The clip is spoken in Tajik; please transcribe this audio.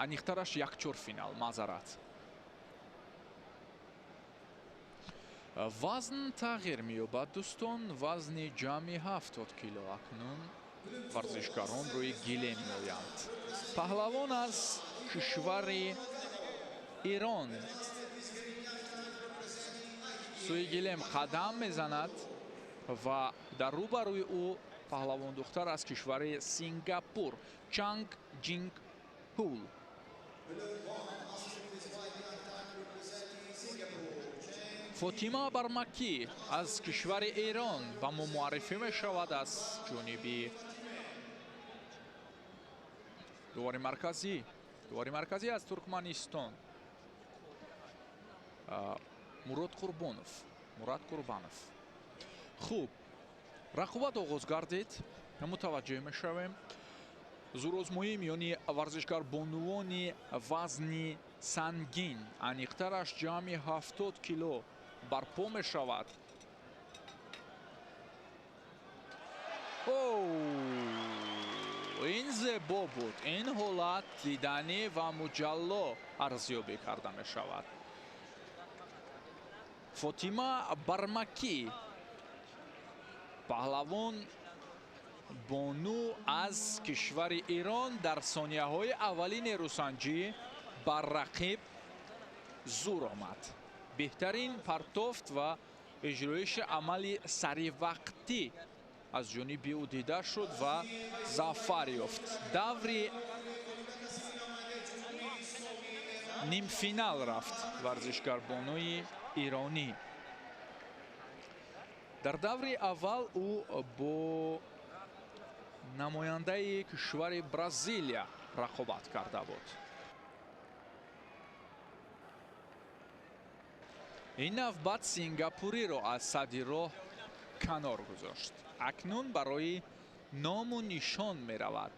Аниқтараш як чорфинал, маъзарат. Вазн тағйир меёбад, дӯстон. Вазни ҷамъи 70 кило. Акнун варзишгарон рӯи гилем меоянд. Паҳлавон аз кишвари Ирон сӯи гилем қадам мезанад ва дар рӯбарӯи ӯ паҳлавондухтар аз кишвари Сингапур Чанг Ҷинг Ҳул. Фотима Бармакӣ аз кишвари Эрон ба мо муаррифӣ мешавад аз ҷониби дувори марказӣ. Дувори марказӣ аз Туркманистон Мурод Қурбонов. Мурад Қурбанов. Хуб, рақобат оғоз гардид. Мутаваҷҷеҳ мешавем. Зӯрозмоӣ миёни варзишгар бонувони вазни сангин, аниқтараш ҷамъи 70 кило барпо мешавад. Ин зебо буд. Ин ҳолат диданӣ ва муҷалло арзёбӣ карда мешавад. Фотима Бармакӣ, паҳлавон бону аз кишвари Эрон, дар сонияҳои аввали нерӯсанҷӣ бар рақиб зур омад. Беҳтарин партофт ва иҷроиши амали саривақтӣ аз ҷониби ӯ дида шуд ва зафар ёфт. Даври нимфинал рафт варзишгарбонуи иронӣ. Дар даври аввал ӯ бо намояндаи кишвари Бразилия рақобат карда буд. Ин навбат сингапуриро аз садди роҳ канор гузошт. Акнун барои ному нишон меравад.